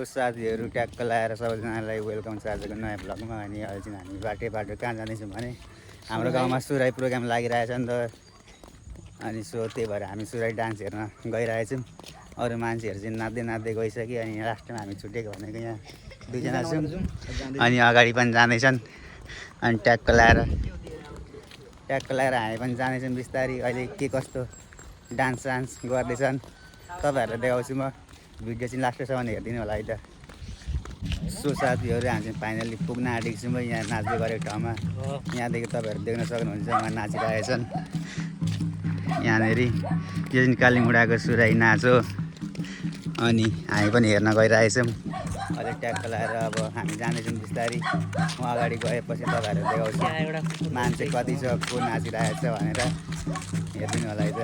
साथीहरू ट्याक्क लाएर सबैजनालाई वेलकम छ आजको नयाँ भ्लगमा। अनि अहिले चाहिँ हामी बाटो कहाँ जाँदैछौँ भने हाम्रो गाउँमा सुराई प्रोग्राम लागिरहेछ नि त। अनि सो त्यही भएर हामी सुराई डान्स हेर्न गइरहेछौँ। अरू मान्छेहरू चाहिँ नाच्दै नाच्दै गइसक्यो। अनि लास्टमा हामी छुटेको भनेको यहाँ दुईजना छौँ। अनि अगाडि पनि जाँदैछन्। अनि ट्याक्क लाएर हामी पनि जाँदैछौँ बिस्तारै। अहिले के कस्तो डान्स गर्दैछन् तपाईँहरूलाई देखाउँछु म। भिडियो चाहिँ लास्टसम्म हेरिदिनु होला है त। सो साथीहरू हामी चाहिँ फाइनल्ली पुग्न आँटेको छौँ यहाँ नाच्दै गरेको ठाउँमा। यहाँदेखि तपाईँहरू देख्न सक्नुहुन्छ उहाँ नाचिरहेछन्। यहाँनिर यो चाहिँ कालीमुडाको सुराई नाच हो। अनि हामी पनि हेर्न गइरहेछौँ। अहिले ट्याक्क लाएर अब हामी जाँदैछौँ बिस्तारै। म अगाडि गएपछि तपाईँहरू देखाउँछु मान्छे कति छ, को नाचिरहेको छ भनेर हेरिदिनु होला है त।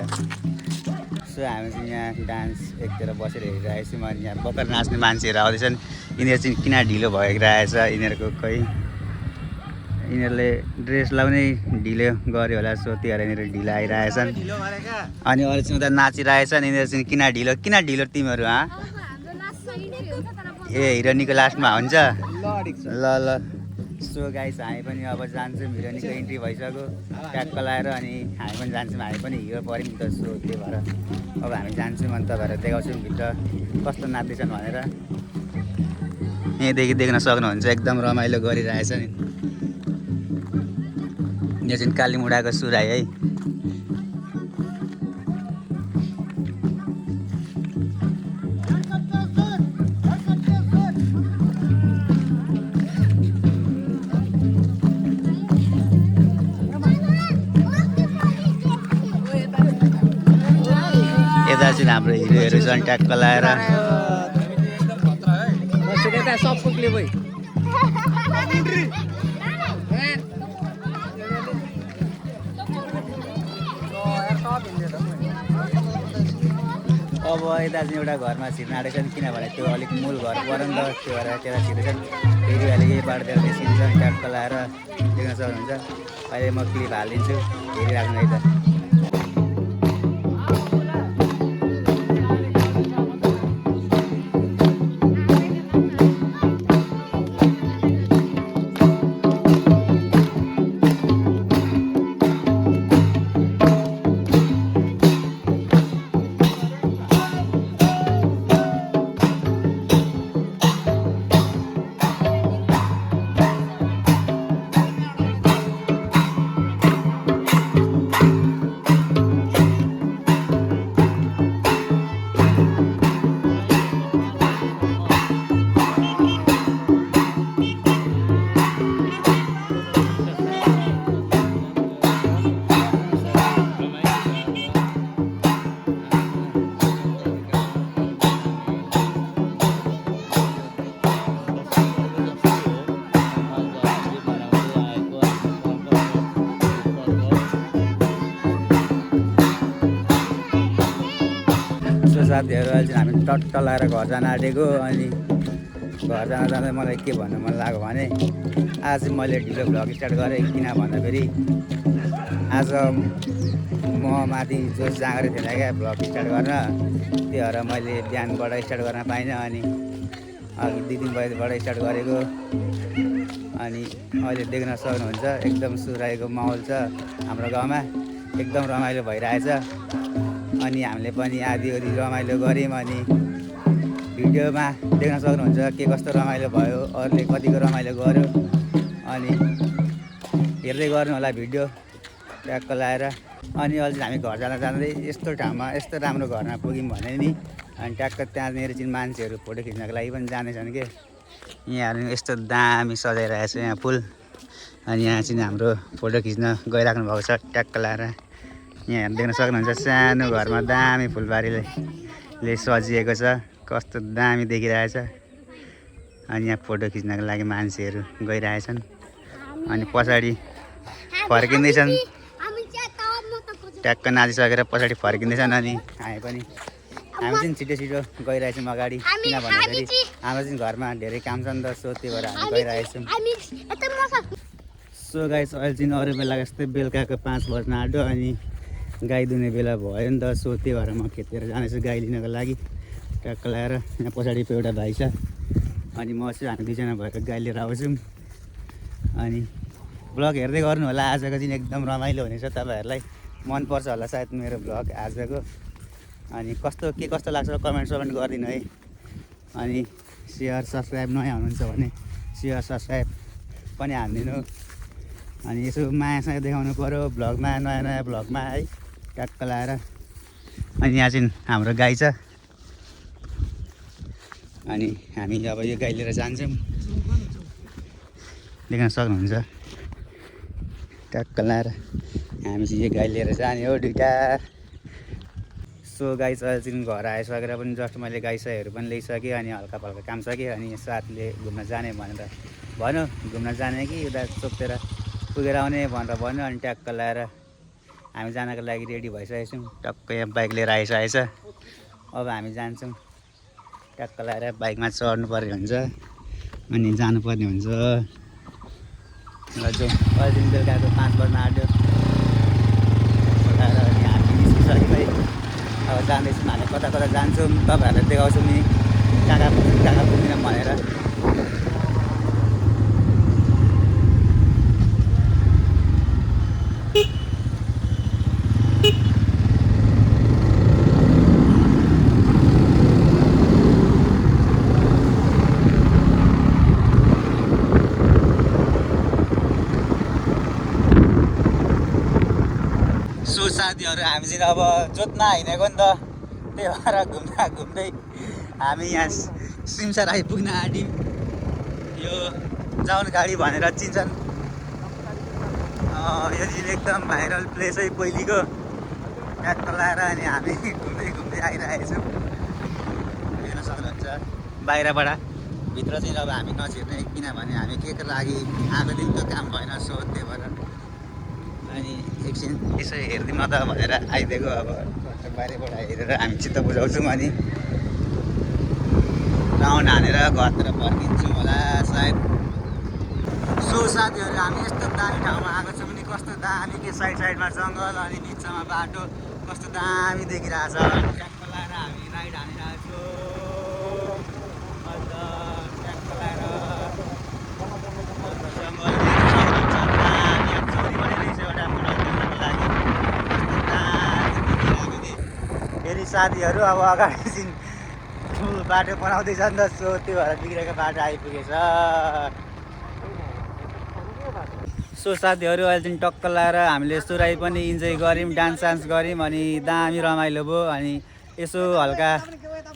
सो हामी चाहिँ यहाँ डान्स एकतिर बसेर हेरिरहेको छौँ। अनि यहाँ भर्खर नाच्ने मान्छेहरू आउँदैछन्। यिनीहरू चाहिँ किन ढिलो भइरहेछ यिनीहरूको यिनीहरूले ड्रेस लाउनै ढिलो गऱ्यो होला। सो त्यही भएर यिनीहरू ढिलो आइरहेछन्। अनि अरू चाहिँ उता नाचिरहेछन्। यिनीहरू चाहिँ किन ढिलो तिमीहरू ए हिरोनीको लास्टमा हुन्छ ल। सो गाइस हामी पनि अब जान्छौँ। हिरोनीको इन्ट्री भइसक्यो ट्याक्क लाएर। अनि हामी पनि जान्छौँ। हामी पनि हिरो पऱ्यौँ नि त। सो त्यही भएर अब हामी जान्छौँ। अनि तपाईँहरू देखाउँछौँ भित्र कस्तो नाच्दैछन् भनेर। यहीँदेखि देख्न सक्नुहुन्छ एकदम रमाइलो गरिरहेछ नि। यो चाहिँ कालीमुडाको सुराई है। यता चाहिँ हाम्रो हिरोहरू छन् ट्याक्क लाएर। अब यता चाहिँ एउटा घरमा छिर्न आँटेको छ किनभने त्यो अलिक मूल घर पऱ्यो नि त। त्यो भएर त्यता छिर्दैछन्। फेरि अहिले यही बाटोतिर निस्किन्छन् ट्याक्क लाएर देख्न सक्नुहुन्छ। अहिले म क्लिप हालिदिन्छु हेरिराख्नु है त। साथीहरू अहिले चाहिँ हामी टट्ट लाएर घर जान आँटेको। अनि घर जाँदा मलाई के भन्नु मन लाग्यो भने आज चाहिँ मैले ढिलो भ्लग स्टार्ट गरेँ। किन भन्दाखेरि आज म माथि जोस जाँगेर थिएन क्या भ्लग स्टार्ट गर्न। त्यही भएर मैले बिहानबाट स्टार्ट गर्न पाइनँ। अनि अघि 2 दिन भएबाट स्टार्ट गरेको। अनि अहिले देख्न सक्नुहुन्छ एकदम सुराईको माहौल छ हाम्रो गाउँमा। एकदम रमाइलो भइरहेछ। अनि हामीले पनि आधी रमाइलो गऱ्यौँ। अनि भिडियोमा देख्न सक्नुहुन्छ के कस्तो रमाइलो भयो, अरूले कतिको रमाइलो गर्यो। अनि हेर्दै गर्नु होला भिडियो ट्याक्क लाएर। अनि अहिले हामी घर जाँदै यस्तो ठाउँमा यस्तो राम्रो घरमा पुग्यौँ भने नि। अनि ट्याक्क त्यहाँनिर चाहिँ मान्छेहरू फोटो खिच्नको लागि पनि जाँदैछन् कि। यहाँहरू यस्तो दामी सजाइरहेछ यहाँ फुल। अनि यहाँ चाहिँ हाम्रो फोटो खिच्न गइराख्नु भएको छ ट्याक्क लाएर। यहाँ देख्न सक्नुहुन्छ सानो घरमा दामी फुलबारीले सजिएको छ। कस्तो दामी देखिरहेछ। अनि यहाँ फोटो खिच्नको लागि मान्छेहरू गइरहेछन्। अनि पछाडि फर्किँदैछन् ट्याक्क नाचिसकेर पछाडि फर्किँदैछन्। अनि हामी चाहिँ छिटो गइरहेछौँ अगाडि। किन भन्दाखेरि हाम्रो चाहिँ घरमा धेरै काम छ नि त। सो त्यही भएर हामी गइरहेछौँ। सो गाइस अहिले चाहिँ अरू बेला जस्तै बेलुकाको 5 बज्न आँट्यो। अनि गाई दुने बेला भयो नि त। सो त्यही भएर म खेततिर जाँदैछु गाई लिनको लागि ट्याक्क लाएर। यहाँ पछाडि एउटा भाइ छ अनि म चाहिँ हामी दुईजना भएर गाई लिएर आउँछौँ। अनि भ्लग हेर्दै गर्नु होला। आजको दिन एकदम रमाइलो हुनेछ, तपाईँहरूलाई मनपर्छ होला सायद मेरो भ्लग आजको। अनि कस्तो लाग्छ कमेन्ट गरिदिनु है। अनि सेयर सब्सक्राइब नयाँ हुनुहुन्छ भने सेयर सब्सक्राइब पनि हानिदिनु। अनि यसो मायासँग देखाउनु पऱ्यो भ्लगमा, नयाँ भ्लगमा है, ट्याक्क लाएर। अनि यहाँ चाहिँ हाम्रो गाई छ। अनि हामी अब यो गाई लिएर जान्छौँ, देख्न सक्नुहुन्छ ट्याक्क लाएर हामी चाहिँ यो गाई लिएर जाने हो दुइटा। सो गाई चाहिँ घर आइसकेर पनि जस्ट मैले गाई साईहरू पनि ल्याइसकेँ। अनि हल्का फल्का काम सकेँ। अनि साथीले घुम्न जाने भनेर भन्यो, घुम्न जाने कि उता चोकतिर पुगेर आउने भनेर भन्यो। अनि ट्याक्क लाएर हामी जानको लागि रेडी भइसकेको छौँ। टक्क यहाँ बाइक लिएर आइसकेको छ। अब हामी जान्छौँ, ट्याक्क लाएर बाइकमा चढ्नु पर्ने हुन्छ अनि जानुपर्ने हुन्छ। र जो अहिले दिन बेलुकाको 5 बज्न आँट्यो लाएर अनि हामी निस्किसक्यौँ है। अब जाँदैछौँ, हामी कता जान्छौँ तपाईँहरूलाई देखाउँछौँ नि कहाँ पुग्दैन भनेर। सो साथीहरू हामी चाहिँ अब जोत्न हिँडेको नि त, त्यही भएर घुम्दै हामी यहाँ सिमसार आइपुग्न आँट्यौँ। यो जाउन गाडी भनेर चिन्छन्। यो चाहिँ एकदम भाइरल प्लेस है पहिलेको, ट्याक्क लाएर। अनि हामी घुम्दै आइरहेको छौँ, हेर्न सक्नुहुन्छ बाहिरबाट। भित्र चाहिँ अब हामी नछिर्ने, किनभने हामी के लागि आएको दिन त काम भएन, सो त्यही भएर अनि एकछिन यसो हेरिदिउँ न त भनेर आइदिएको। अब बाहिरबाट हेरेर हामी चित्त बुझाउँछौँ। अनि राउन्ड हानेर घरतिर फर्किन्छौँ होला सायद। सो साथीहरू हामी यस्तो दामी ठाउँमा आएको छौँ नि, कस्तो दामी के साइडमा जङ्गल अनि बिचमा बाटो, कस्तो दामी देखिरहेछ। ट्याक्क लाएर हामी राइड हानिरहेको छौँ। अन्त ट्याक्क लाएर जङ्गल फेरि साथीहरू अब अगाडि चाहिँ ठुलो बाटो बनाउँदैछ नि त, सो त्यो भएर बिग्रेको बाटो आइपुगेछ। सो साथीहरू अहिले चाहिँ टक्क लाएर हामीले सुराई पनि इन्जोय गऱ्यौँ, डान्स गऱ्यौँ। अनि दामी रमाइलो भयो। अनि यसो हल्का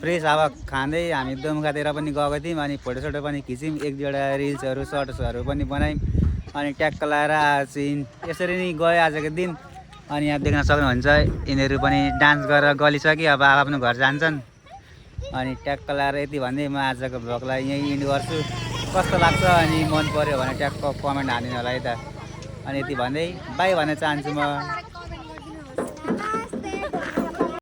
फ्रेस हावा खाँदै हामी दुम्कातिर पनि गएको थियौँ। अनि फोटोसोटो पनि खिच्यौँ, एक दुईवटा रिल्सहरू सर्ट्सहरू पनि बनायौँ। अनि ट्याक्क लाएर चाहिँ यसरी नै गयो आजको दिन। अनि यहाँ देख्न सक्नुहुन्छ यिनीहरू पनि डान्स गरेर गलिसक्यो, अब आफ्नो घर जान्छन्। अनि ट्याक्क लाएर यति भन्दै म आजको भ्लगलाई यहीँ इन्ड गर्छु। कस्तो लाग्छ अनि मन पऱ्यो भने ट्याक्क कमेन्ट हानिदिनु होला है त। अनि यति भन्दै बाई भन्न चाहन्छु म।